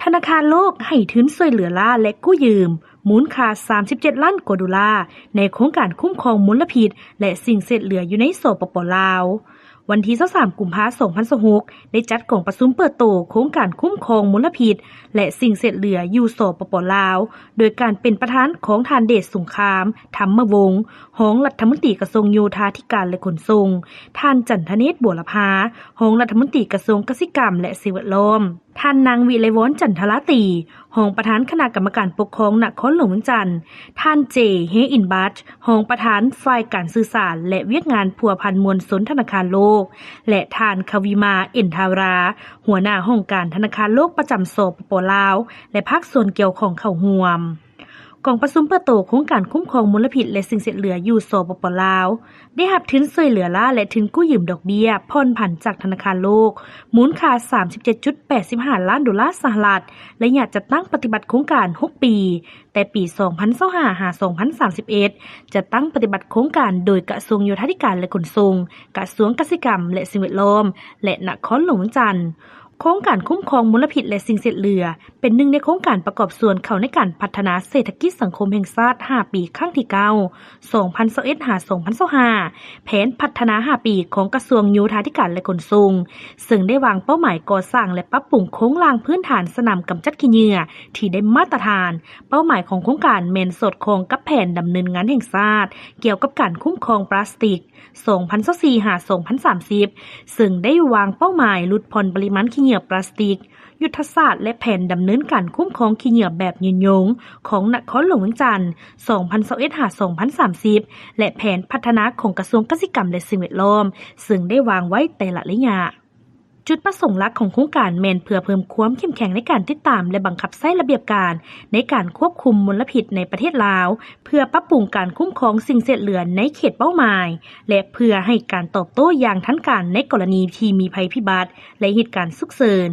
ທະນາຄານໂລກໃຫ້ທຶນຊ່ວຍເຫຼືອລ້າ ແລະ ກູ້ຢືມ ມູນຄ່າສາມສິບເຈັດລ້ານກວ່າໂດລາ ໃນໂຄງການຄຸ້ມຄອງມົນລະພິດ ແລະ ສິ່ງເສດເຫຼືອຢູ່ໃນ ສປປ ລາວ. ວັນທີຊາວສາມ ກຸມພາ ສອງພັນຊາວຫົກ ໄດ້ຈັດກອງປະຊຸມເປີດໂຕໂຄງການຄຸ້ມຄອງມົນລະພິດ ແລະ ສິ່ງເສດເຫຼືອຢູ່ ສປປ ລາວ ໂດຍການເປັນປະທານຂອງທ່ານ ເດດສົງຄາມ ທຳມະວົງ ຮອງລັດຖະມົນຕີກະຊວງໂຍທາທິການ ແລະ ຂົນສົ່ງ, ທ່ານ ຈັນທະເນດ ບົວລະພາ ຮອງລັດຖະມົນຕີກະຊວງກະສິກຳ ແລະ ສິ່ງແວດລ້ອມ, ທ່ານ ນາງ ວິໄລວອນ ຈັນທະລາຕີ ຮອງປະທານຄະນະກຳມະການປົກຄອງນະຄອນຫຼວງວຽງຈັນ, ທ່ານ ເຈ ເຮອິນບັດ ຮອງປະທານຝ່າຍການສື່ສານ ແລະ ວຽກງານພົວພັນມວນຊົນທະນາຄານໂລກ ແລະ ທ່ານ ຄະວິມາ ເອັນທາວາລາ ຫົວໜ້າຫ້ອງການທະນາຄານໂລກປະຈຳ ສປປ ລາວ ແລະ ພາກສ່ວນກ່ຽວຂ້ອງເຂົ້າຮ່ວມ. ກອງປະຊຸມເປີດໂຕໂຄງການຄຸ້ມຄອງມົນລະພິດ ແລະ ສິ່ງເສດເຫຼືອຢູ່ ສປປ ລາວ ໄດ້ຮັບທຶນຊ່ວຍເຫຼືອລ້າ ແລະ ທຶນກູ້ຢືມດອກເບ້ຍຜ່ອນຜັນຈາກທະນາຄານໂລກ ມູນຄ່າສາມສິບເຈັດຈຸດແປດສິບຫ້າລ້ານໂດລາສະຫະລັດ, ໄລຍະຈັດຕັ້ງປະຕິບັດໂຄງການຫົກປີ, ແຕ່ປີສອງພັນຊາວຫ້າ ຫາ ສອງພັນສາມສິບເອັດ ຈັດຕັ້ງປະຕິບັດໂຄງການໂດຍກະຊວງໂຍທາທິການ ແລະ ຂົນສົ່ງ, ກະຊວງກະສິກຳ ແລະ ສິ່ງແວດລ້ອມ ແລະ ນະຄອນຫຼວງວຽງຈັນ. ໂຄງການຄຸ້ມຄອງມົນລະພິດ ແລະ ສິ່ງເສດເຫຼືອ ເປັນໜຶ່ງໃນໂຄງການປະກອບສ່ວນເຂົ້າໃນການພັດທະນາເສດຖະກິດສັງຄົມແຫ່ງຊາດ ຫ້າ ປີ ຄັ້ງທີ ເກົ້າ ສອງພັນຊາວເອັດ ຫາ ສອງພັນຊາວຫ້າ ແຜນພັດທະນາ ຫ້າ ປີ ຂອງກະຊວງໂຍທາທິການ ແລະ ຂົນສົ່ງ, ເຊິ່ງໄດ້ວາງເປົ້າໝາຍກໍ່ສ້າງ ແລະ ປັບປຸງໂຄງລ່າງພື້ນຖານສະໜາມກຳຈັດຂີ້ເຫຍື້ອທີ່ໄດ້ມາດຕະຖານ. ເປົ້າໝາຍຂອງໂຄງການແມ່ນສອດຄ່ອງກັບແຜນດຳເນີນງານແຫ່ງຊາດ ກ່ຽວກັບການຄຸ້ມຄອງປລາສຕິກ ສອງພັນຊາວສີ່ ຫາ ສອງພັນສາມສິບ ເຊິ່ງໄດ້ວາງເປົ້າໝາຍຫຼຸດຜ່ອນປະລິມານຂີ້ເຫຍື້ອປລາສຕິກ, ຍຸດທະສາດ ແລະ ແຜນດຳເນີນການຄຸ້ມຄອງຂີ້ເຫຍື້ອແບບຍືນຍົງ ຂອງນະຄອນຫຼວງວຽງຈັນ ສອງພັນຊາວເອັດ ຫາ ສອງພັນສາມສິບ ແລະ ແຜນພັດທະນາຂອງກະຊວງກະສິກຳ ແລະ ສິ່ງແວດລ້ອມ ເຊິ່ງໄດ້ວາງໄວ້ແຕ່ລະໄລຍະ. ຈຸດປະສົງຫຼັກຂອງໂຄງການແມ່ນເພື່ອເພີ່ມຄວາມເຂັ້ມແຂງໃນການຕິດຕາມ ແລະ ບັງຄັບໃຊ້ລະບຽບການໃນການຄວບຄຸມມົນລະພິດໃນປະເທດລາວ, ເພື່ອປັບປຸງການຄຸ້ມຄອງສິ່ງເສດເຫຼືອໃນເຂດເປົ້າໝາຍ ແລະ ເພື່ອໃຫ້ການຕອບໂຕ້ຢ່າງທັນການໃນກໍລະນີທີ່ມີໄພພິບັດ ແລະ ເຫດການສຸກເສີນ.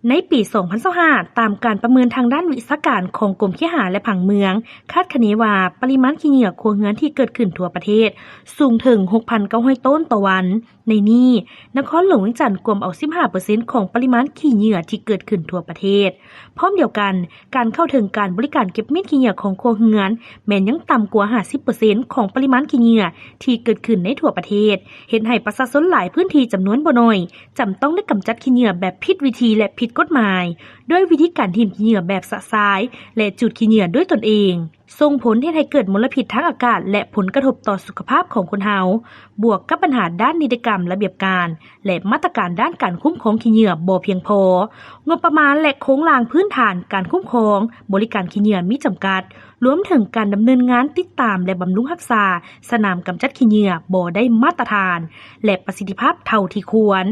ໃນປີສອງພັນຊາວຫ້າ ຕາມການປະເມີນທາງດ້ານວິຊາການຂອງກົມເຄຫະ ແລະ ຜັງເມືອງ ຄາດຄະເນວ່າປະລິມານຂີ້ເຫຍື້ອຄົວເຮືອນທີ່ເກີດຂຶ້ນທົ່ວປະເທດສູງເຖິງ ຫົກພັນເກົ້າຮ້ອຍໂຕນຕໍ່ວັນ. ໃນນີ້, ນະຄອນຫຼວງວຽງຈັນກວມເອົາ ສິບຫ້າເປີເຊັນ ຂອງປະລິມານຂີ້ເຫຍື້ອທີ່ເກີດຂຶ້ນທົ່ວປະເທດ. ພ້ອມດຽວກັນ, ການເຂົ້າເຖິງການບໍລິການເກັບມ້ຽນຂີ້ເຫຍື້ອຂອງຄົວເຮືອນ ແມ່ນຍັງຕ່ຳກວ່າ ຫ້າສິບເປີເຊັນ ຂອງປະລິມານຂີ້ເຫຍື້ອທີ່ເກີດຂຶ້ນໃນທົ່ວປະເທດ, ເຮັດໃຫ້ປະຊາຊົນຫຼາຍພື້ນທີ່ຈຳນວນບໍ່ໜ້ອຍ ຈຳຕ້ອງໄດ້ກຳຈັດຂີ້ເຫຍື້ອແບບຜິດວິທີ ແລະ ຜິດກົດໝາຍ, ດ້ວຍວິທີການຖິ້ມຂີ້ເຫຍື້ອແບບຊະຊາຍ ແລະ ຈູດຂີ້ເຫຍື້ອດ້ວຍຕົນເອງ. ສົ່ງຜົນເຮັດໃຫ້ເກີດມົນລະພິດທາງອາກາດ ແລະ ຜົນກະທົບຕໍ່ສຸຂະພາບຂອງຄົນເຮົາ, ບວກກັບບັນຫາດ້ານນິຕິກຳ, ລະບຽບການ ແລະ ມາດຕະການດ້ານການຄຸ້ມຄອງຂີ້ເຫຍື້ອບໍ່ພຽງພໍ, ງົບປະມານ ແລະ ໂຄງລ່າງພື້ນຖານການຄຸ້ມຄອງບໍລິການຂີ້ເຫຍື້ອມີຈຳກັດ, ລວມເຖິງການດຳເນີນງານຕິດຕາມ ແລະ ບຳລຸງຮັກສາສະໜາມກຳຈັດຂີ້ເຫຍື້ອບໍ່ໄດ້ມາດຕະຖານ ແລະ ປະສິດທິພາບເທົ່າທີ່ຄວນ,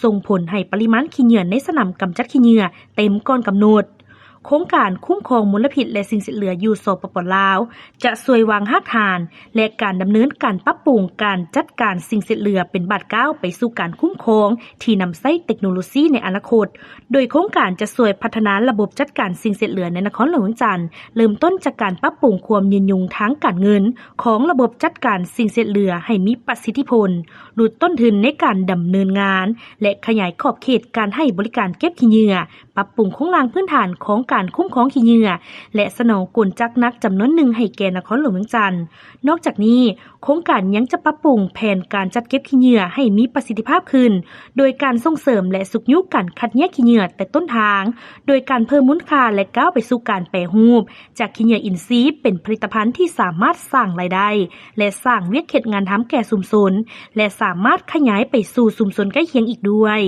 ສົ່ງຜົນໃຫ້ປະລິມານຂີ້ເຫຍື້ອໃນສະໜາມກຳຈັດຂີ້ເຫຍື້ອເຕັມກ່ອນກຳນົດ. ໂຄງການຄຸ້ມຄອງມົນລະພິດ ແລະ ສິ່ງເສດເຫຼືອຢູ່ ສປປ ລາວ ຈະຊ່ວຍວາງຮາກຖານ ແລະ ການດຳເນີນການປັບປຸງການຈັດການສິ່ງເສດເຫຼືອເປັນບາດກ້າວໄປສູ່ການຄຸ້ມຄອງທີ່ນຳໃຊ້ເຕັກໂນໂລຊີໃນອະນາຄົດ, ໂດຍໂຄງການຈະຊ່ວຍພັດທະນາລະບົບຈັດການສິ່ງເສດເຫຼືອໃນນະຄອນຫຼວງວຽງຈັນ, ເລີ່ມຕົ້ນຈາກການປັບປຸງຄວາມຍືນຍົງທາງການເງິນຂອງລະບົບຈັດການສິ່ງເສດເຫຼືອໃຫ້ມີປະສິດທິຜົນ, ຫຼຸດຕົ້ນທຶນໃນການດຳເນີນງານ ແລະ ຂະຫຍາຍຂອບເຂດການໃຫ້ບໍລິການເກັບຂີ້ເຫຍື້ອ, ປັບປຸງໂຄງລ່າງພື້ນຖານຂອງການຄຸ້ມຄອງຂີ້ເຫຍື້ອ ແລະ ສະໜອງກົນຈັກໜັກຈຳນວນໜຶ່ງໃຫ້ແກ່ນະຄອນຫຼວງວຽງຈັນ. ນອກຈາກນີ້, ໂຄງການຍັງຈະປັບປຸງແຜນການຈັດເກັບຂີ້ເຫຍື້ອໃຫ້ມີປະສິດທິພາບຂຶ້ນ, ໂດຍການສົ່ງເສີມ ແລະ ຊຸກຍູ້ການຄັດແຍກຂີ້ເຫຍື້ອແຕ່ຕົ້ນທາງ, ໂດຍການເພີ່ມມູນຄ່າ ແລະ ກ້າວໄປສູ່ການແປຮູບຈາກຂີ້ເຫຍື້ອອິນຊີເປັນຜະລິດຕະພັນທີ່ສາມາດສ້າງລາຍໄດ້ ແລະ ສ້າງວຽກເຮັດງານທຳແກ່ຊຸມຊົນ ແລະ ສາມາດຂະຫຍາຍໄປສູ່ຊຸມຊົນໃກ້ຄຽງອີກດ້ວຍ.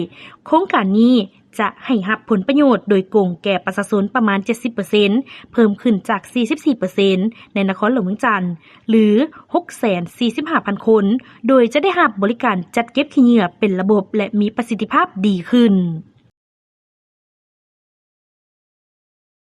ໂຄງການນີ້ ຈະໃຫ້ຮັບຜົນປະໂຫຍດໂດຍກົງແກ່ປະຊາຊົນປະມານ ເຈັດສິບເປີເຊັນ ເພີ່ມຂຶ້ນຈາກ ສີ່ສິບສີ່ເປີເຊັນ ໃນນະຄອນຫຼວງວຽງຈັນ ຫຼື ຫົກແສນສີ່ສິບຫ້າພັນຄົນ, ໂດຍຈະໄດ້ຮັບບໍລິການຈັດເກັບຂີ້ເຫຍື້ອເປັນລະບົບ ແລະ ມີປະສິດທິພາບດີຂຶ້ນ.